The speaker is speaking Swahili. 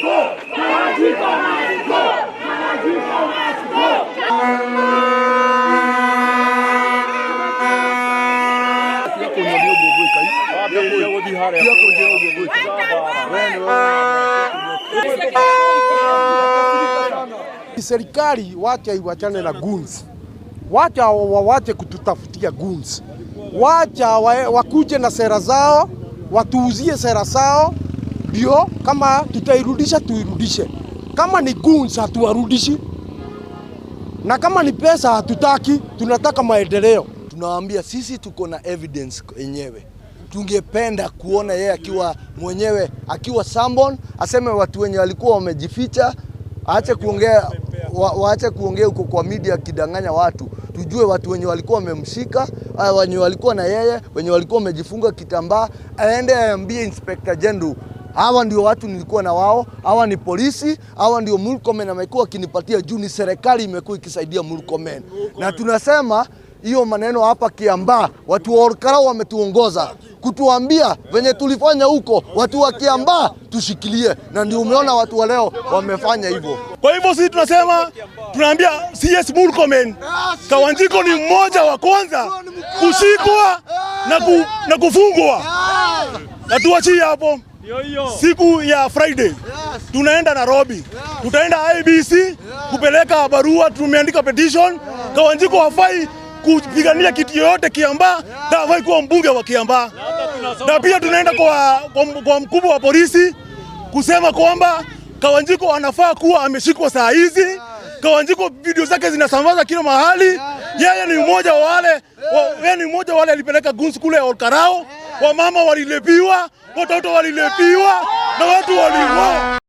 Go! Kawanjiku must go! Kawanjiku must go! Tiga kũnyonia ũguo ngwĩka. Tiga kũnjĩra ũguo ngwĩka. We nĩwe. Serikali wacha iwachane na goons, wacha wawache kututafutia goons, wacha wakuje na sera zao, watuuzie sera zao, ndio kama tutairudisha tuirudishe. Kama ni goons hatuwarudishi, na kama ni pesa hatutaki, tunataka maendeleo. Tunawaambia sisi tuko na evidence yenyewe. Tungependa kuona yeye akiwa mwenyewe akiwa summoned, aseme watu wenye walikuwa wamejificha, aache kuongea waache kuongea huko kwa media akidanganya watu. Tujue watu wenye walikuwa wamemshika, wenye walikuwa na yeye, wenye walikuwa wamejifunga kitambaa, aende aambie Inspector General, hawa ndio watu nilikuwa na wao, hawa ni polisi, hawa ndio Murkomen amekuwa akinipatia juu ni serikali imekuwa ikisaidia Murkomen. Na tunasema hiyo maneno hapa Kiambaa, watu wa Olkalou wametuongoza kutuambia venye tulifanya huko, watu wa Kiambaa tushikilie, na ndio umeona watu wa leo wamefanya hivyo. Kwa hivyo sisi tunasema, tunaambia CS Murkomen, Kawanjiku ni mmoja wa kwanza kushikwa na kufungwa, na tuachie hapo. Siku ya Friday tunaenda Nairobi, tutaenda IEBC kupeleka barua, tumeandika petition. Kawanjiku hafai kupigania kitu yoyote Kiambaa na hafai kuwa mbunge wa Kiambaa. Na pia tunaenda kwa mkubwa wa polisi kusema kwamba Kawanjiku anafaa kuwa ameshikwa saa hizi. Kawanjiku video zake zinasambaza kila mahali. Yeye ni mmoja wa wale yeye ni mmoja wa wale alipeleka guns kule Olkalou. Wamama walilepiwa, watoto walilepiwa na watu waliuawa.